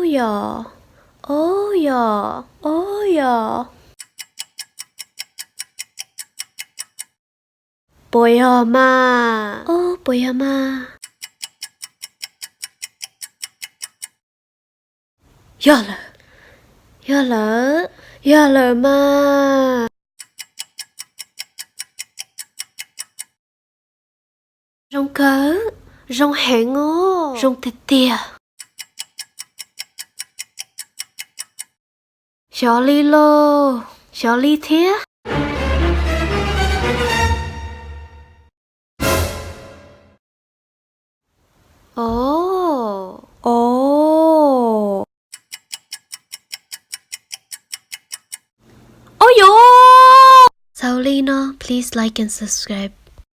Yog, o yog, o yog. Puas yog mas? O, puas yog mas? Yog lawm, yog lawm, yog lawm mas. Zoo kawg, zoo heev os, zoo tiag tiag. Xyov li lauj, xyov li thiab. O, o, o yos. Xaus li no, please like and subscribe.